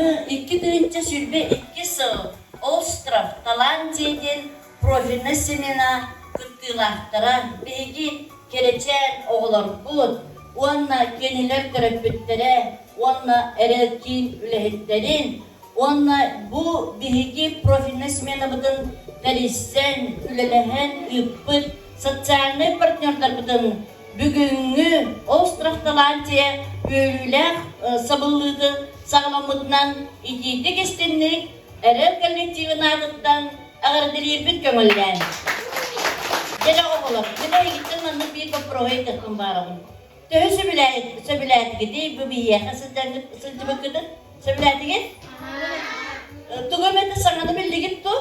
Быйылгы 2022 сыл Остров Талантия диэн профильнай семинар кыттыылаахтара биһиги кэрэчээн оҕолорбут уонна кинилэр төрөппүттэрэ уонна эрэл киин үлэһиттэрин уонна бу биһиги профильнай сменабытын тэрийсэн, үлэлэһэн ыыппыт социальнай партнердарбытын бүгүҥҥү Остров Талантия үөрүүлээх сабыллыытын саҕаламмытынан итиитик-истинник Эрэл коллективын аатыттан эҕэрдэлиирбин көҥүллээн. Дьэ оҕолор, мин эһигиттэн маннык биир боппуруоһу ыйытыахпын баарабын. Төһө сөбүлээтигитий бу биһиэхэ сылдьыбыккытын? Сөбүлээтигит? Тугу эмэтэ саҥаны биллигит ту?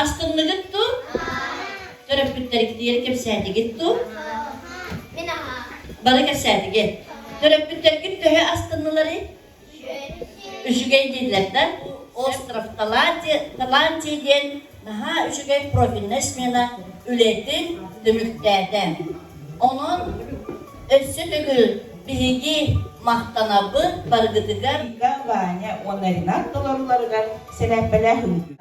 Астынныгыт ту? Төрөппүттэргитигэр кэпсээтигит ту? Бары кэпсээтигит. Төрөппүттэргит төһө астынныларый? Үчүгэй дииллэр да, остров Талантия диэн наһаа үчүгэй профильнай смена үлэтин түмүктээтэ. Онон өссө төгүл биһиги махтанабыт барыгытыгар. Вика, Ваня уонна Ренат толорууларыгар сэлээппэлээх үҥкүү.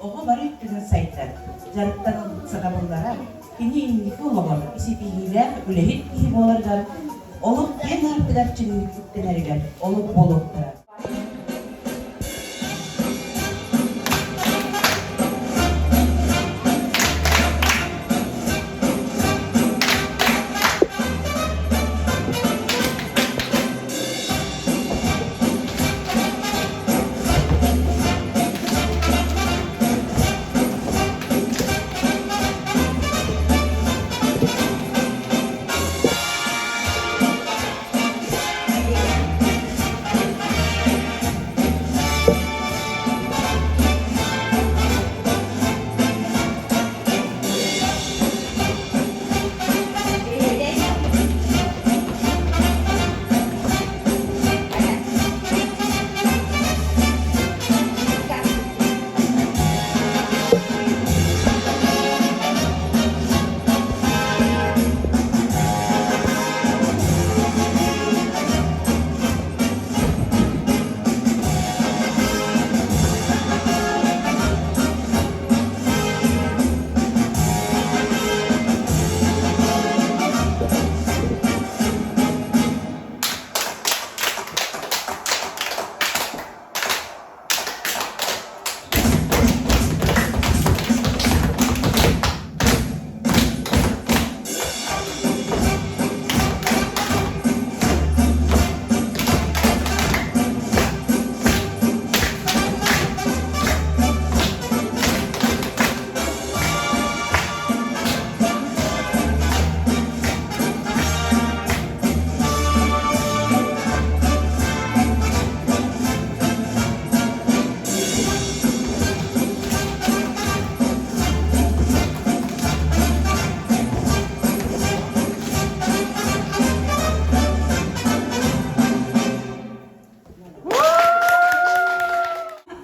Оҕо бары өттүнэн сайдар, дьарыктаныллыбыт сатабыллара кини инники олоҕор ситиһиилээх үлэһит киһи буоларыгар, олох киэҥ аартыгар чиҥник үктэнэригэр олук буолуохтара.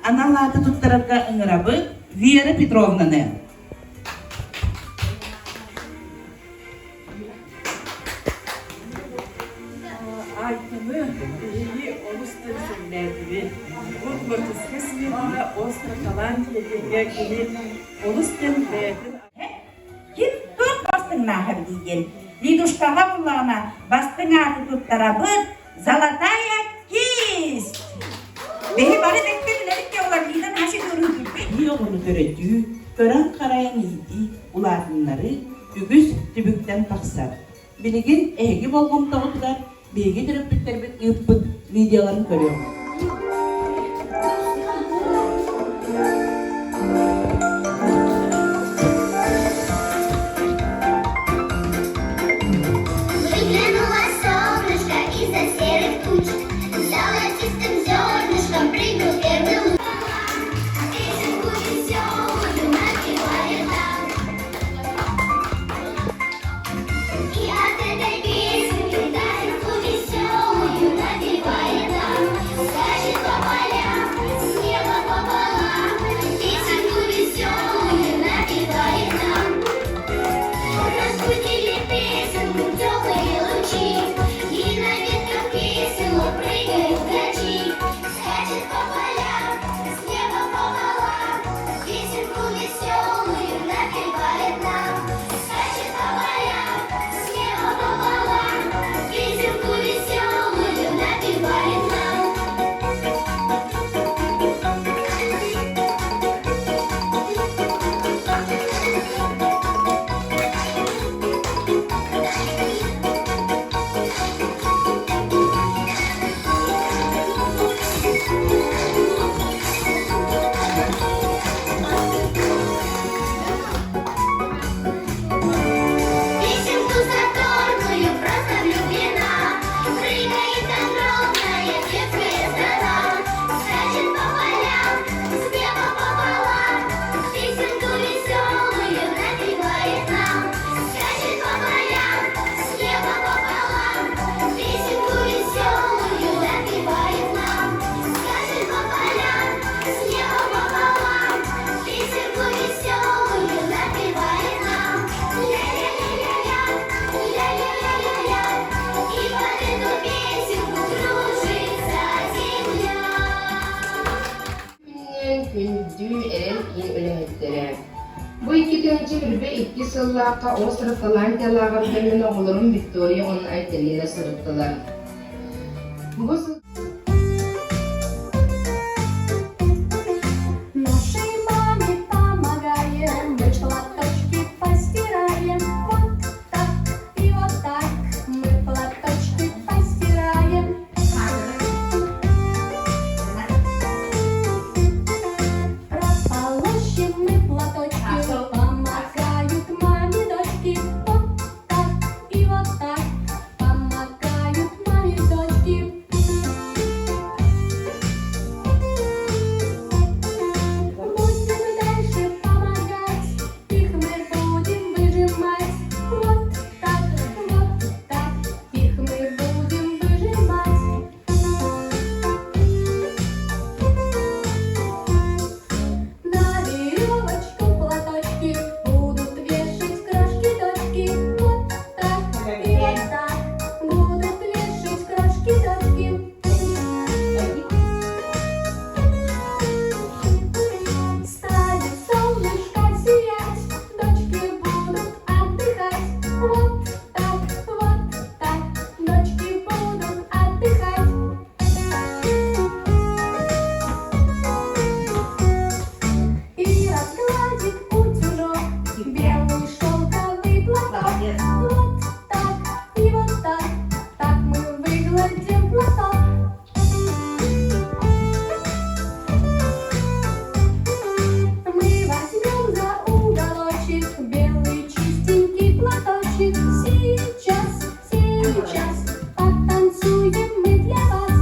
Анал ааты туттарарга ыҥырабыт Вера Петровнаны. Айтыны биһиги олус да сөбүлээтибит. Бу творческай сменаҕа остро талант диэҥҥэ кини олус диэн бэйэтин Ким туох бастыҥнааҕар диигин? Лидушкаҕа буллаҕына бастыҥ ааты туттарабыт Золотая кисть! Биһи бары бэккэ билэбит олор Лида наша көрүүтүппүт. Киһи оҕону төрөтүү, көрөн-харайан иитии, улаатыннарыы үгүс түбүктэн тахсар. Билигин эһиги болҕомтоҕутугар биһиги төрөппүттэрбит ыыппыт видеоларын көрүөҕүҥ. Выглянуло солнышко из-за серых туч, Золотистым зернышком прыгнул первый луч. Песенку веселую напевает нам. И от этой песенки песенку веселую напевает нам. Күндү Эрэл киин үлэһиттэрэ. Бу 2022 сыллаахха Остров Талантия лааҕырга мин оҕолорум Виктория уонна Айталина сырыттылар. Бу сыл Нашей маме помогаем, мы платочки постираем. Вот так и вот так мы платочки постираем. Прополощем мы платочки, помогают маме дочки. Вот так и вот так помогают маме дочки. Будем дальше помогать, их мы будем выжимать. Вот так, вот так, их мы будем выжимать. На веревочку платочки будут вешать крошки-дочки. Вот так и вот так будут вешать крошки-дочки. Станет солнышко сиять, дочки будут отдыхать. Вот так, вот так, дочки будут отдыхать. И разгладит утюжок белый шелковый платок. Вот так и вот так, так мы выгладим платок. Мы возьмем за уголочек белый чистенький платочек. Сейчас, сейчас потанцуем мы для вас.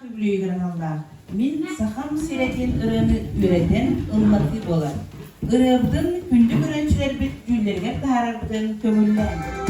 Үбүлүөйүгэр аналлаах Мин Сахам сирэ диэн ырыаны үөрэтэн ыллатыы буолар. Ырыабытын күндү көрөөччүлэрбит дьүүллэригэр таһаарарбытын көҥүллээн.